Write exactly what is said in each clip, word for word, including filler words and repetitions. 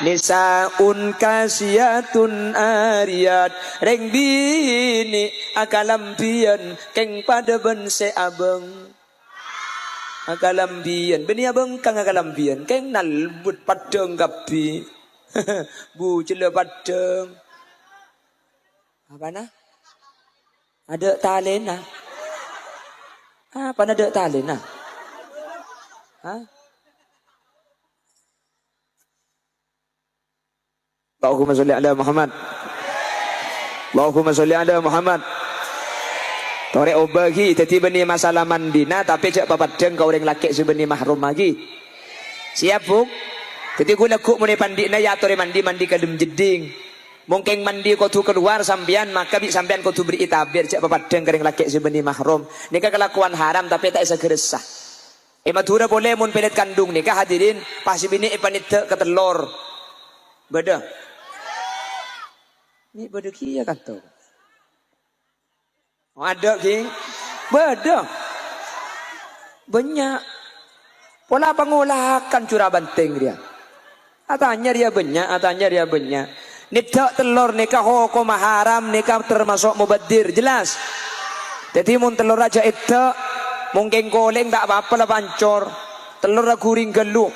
Nisa'un kasiyatun ariyat, rèng binè' akalambhiyân kèng padâ bân sè abâng. Akalambhiyân, bânnè abâng kèng akalambhiyân, kèng nalbut paddhâng kabbhi. Bujâlla paddhâng. Apana? Adâ' talèna. Apana adâ' talèna? Hah? Allahumma sholli ala Muhammad. Allahumma sholli ala Muhammad. Torè obâ ghi, dhâddhi bânnè masalah mandina, tapè jhâ' papaddhâng ka orèng lakè' sè bânnè mahram ghi. Siap, Bu? Dhâddhi ghu-lagghu' mon è pandi'na èyatorè mandi, mandi kalem jeddhing. Mon kèng mandi kodhu kalowar sampèyan, maka bi' sampèyan kodhu berri'i tabir, jhâ' papaddhâng ka orèng lakè' sè bânnè mahram. Nèka kalakowan haram, tapè ta' èsaghârâsa. È Madhurâ polè mon pèlèt kandhung nèka, hadirin, pas sè binè' èpanèddhâ' ka tellor. Bâdâ? Mè' bâdâ kèya kanto. Oh, adâ', ghi? Bâdâ. Bânnya'. Pola pangolakan Jurabântèng rèya. Atanya rèya bânnya', atanya rèya bânnya'. Nèddhâ' tellor nèka hokomma haram, nèka termaso' mubadzir. Jelas? Dhâddhi, mon tellorra jhâ' èddhâ', mon kèng kolèng ta' pa-apa la pancor. Tellorra ghuring ghâllu.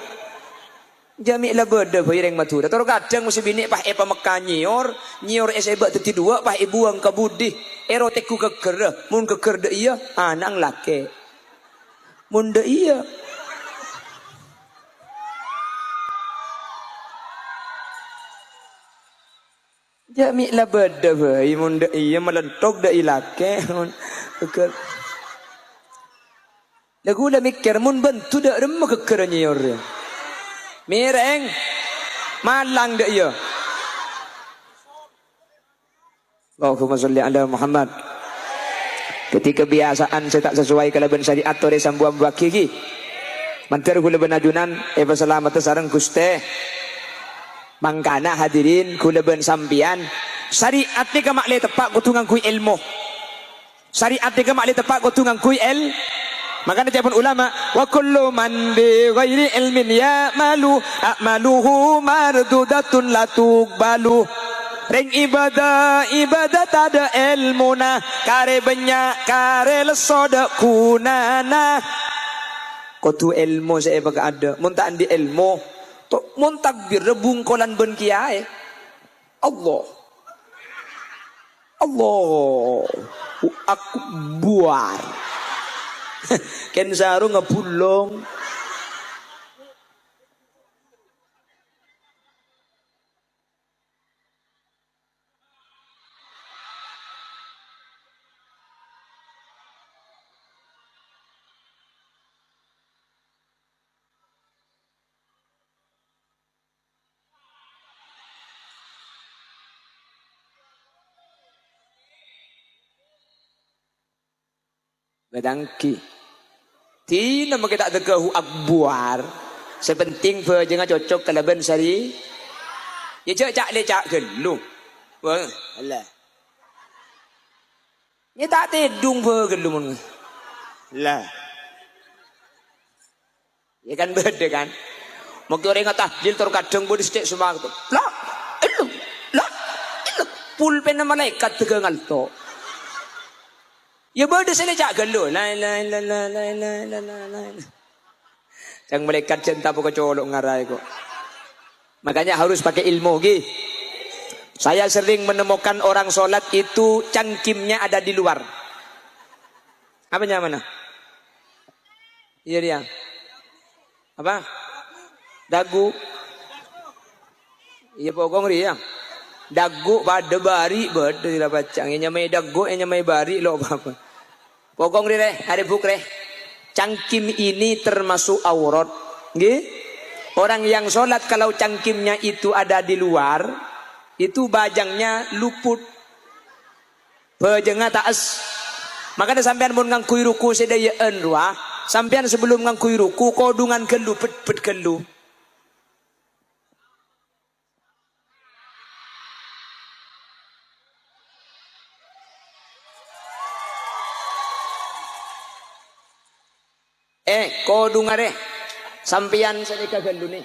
Jhâ' mè' la bâdâ bhâi rèng Madhurâ. Tor kadhâng mon sè binè' pas èpamekka nyèyor, nyèyor èsèbâ' dhâddhi duwâ', pas èbuwâng ka budi. Èro tèggu ghâgghârrâ. Mon ghâgghâr dâ' iyâ, ana'na lakè'. Mon dâ' iyâ. Jhâ' mè' la bâdâ bhâi, mon dâ' iyâ malenthok dâ' iyâ lakè'. Mon ghâgghâr. La ghulâ mèkkèr, mon bhânto dâ' remma ghâgghârrâ nyèyor. Mèrèng. Malang dâ' iyâ. Allahumma sholli ala Muhammad. Dhâddhi kabiyasaan sè ta' sesuai kalabân syariat torè sambu-ambuwâghi, ghi. Mandhâr ghulâ bân ajunan èpasalameddhâ sareng Ghustè. Mangkana hadirin, ghulâ bân sampèyan, syariat nèka ma' lè teppa' kodhu ngangghuy èlmo. Syariat nèka ma' lè teppa' kodhu ngangghuy èl-, mangkana ca'èpon ulama, "Wa kullu man bi ghairi ilmin ya'malu, a'maluhu mardudatun la tuqbalu." Rèng ibâdâ, ibâdâ tadâ' èlmona, karè bânnya', karè lesso dâ' ghunana. Kodhu èlmo sè èpaka'adâ'. Mon ta' andi' èlmo, to-, mon takbirrâ bungkolan bân kèyaè. Allah. Allahu Akbar. Kèng sarungnga bulong. Bâdânggi. Dinah makè ta' dâgghâ' Allahu Akbar. Sè pentèng bhâjângnga cocok kalabân sari. Yâ, jhâ' ca'-lèca' ghâllu. Wah, Allah. Yâ, ta' tèdung bhâ ghâllu mon. Allah. Yâ kan bâdâ kan? Mangkè orèngnga tahlil tor kadhâng bâdâ sè cè' semangat. La, ella, la, ella. Pulpènna malaèkat dâgghâ' ngalto. Yâ bâdâ sè lè ca' ghâllu. La ilaha illallah, la ilaha illallah, la ilaha. Cang malaèkat jhâ' enta' poko colo' ngaraè ko'. Makanya harus pakai ilmu, ghi. Saya sering menemukan orang sholat itu cangkimnya ada di luar. Apa nyamana? Iyâ, rèya. Apa? Dagu. Iyâ, pokong rèya. Dagu padâ bâri', bâdâ sè la pacang. Iyâ, nyamaè dagu, iyâ, nyamaè bâri', lo' apa-apa. Pokong rè, rè, arè buk rè. Cangkim ini termasuk aurat. Ngghi? Orang yang sholat kalau cangkimnya itu ada di luar, itu bajangnya luput. Bhâjângnga ta' es-, Makana sampèyan mon ngangghuy ruku' sè dâjâ'ân rowa, sampèyan sabellunna ngangghuy ruku', kodhungan ghâllu, bhât-bhât ghâllu. Eh, kodhungan rè, sampèyan sanèka ghâlluna.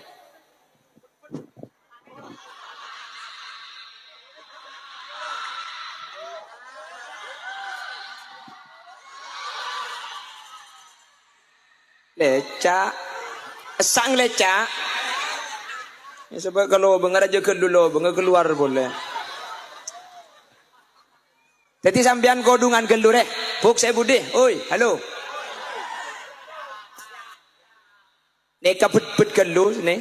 Leca'. Essa' ngleca'. Ya, sabâ' ka lobângnga rajâ ghâllu lobângnga kalowar polè. Dhâddhi sampèyan kodhungan ghâllu rè. Buk sè budi. Oi, halo. Nèka bet-bet ghâllu, nè.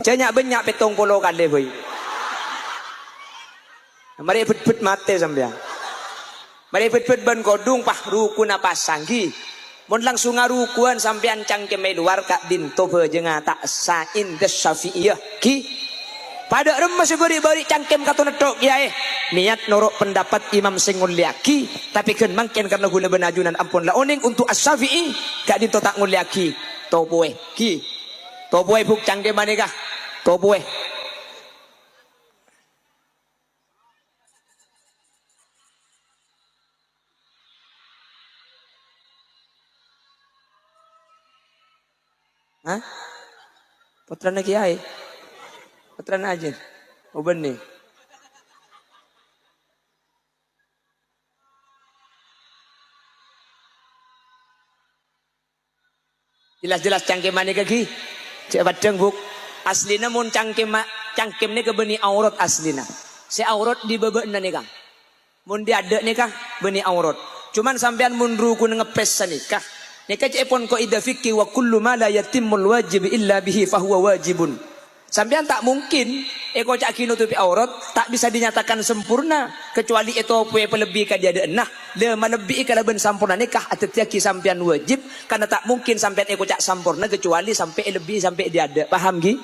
Jâ' nya'-bânnya' pèttong polo kalè, bhâi. Marè bet-bet matè sampèyan. Marè bet-bet bân kodhung, pas rukunna pasang, ghi. Mon langsunga rukuwân sampèyan cangkèmma è lowar ka'dinto bhâjângnga ta' sah inda Syafi'iyah, ghi. Padâ remma sè bâri'-bâri' cangkèm kato netto', kèyaè. Niyat noro' pendapat imam sè ngollèyaghi, tapè ghân mangkèn karna ghulâ bân ajunan ampon la onèng onto' Asy-Syafi'i, ka'dinto ta' ngollèyaghi. Topowè, ghi. Topowè, buk, cangkèm panèka. Topowè. Hah? Pottrana kèyaè? Pottrana ajin? Oh, bânnè. Jelas-jelas cangkèm panèka, ghi. Cè' pèddhâng, buk. Aslina mon cangkèmma, cangkèm nèka bânnè aurat aslina. Sè aurat è bâbâna nèka. Mon è adâ' nèka bânnè aurat. Cuman sampèyan mon rukun ngepes sanèka. Nèka cè'èpon kaidah fikih, "Wa kullu ma la yatimmul wajib illa bihi fahuwa wajibun." Sampèyan ta' mungkin èkoca'aghi notobhi aurat ta' bisa dinyatakan sempurna, kecuali ètopowè palebbi ka è adâ'na. Lè, malebbi'i kalabân samporna nèka adhâddhiyâghi sampèyan wajib, karna ta' mungkin sampèyan èkoca' samporna kecuali sampè' èlebbi'i sampè' è adâ'. Paham, ghi?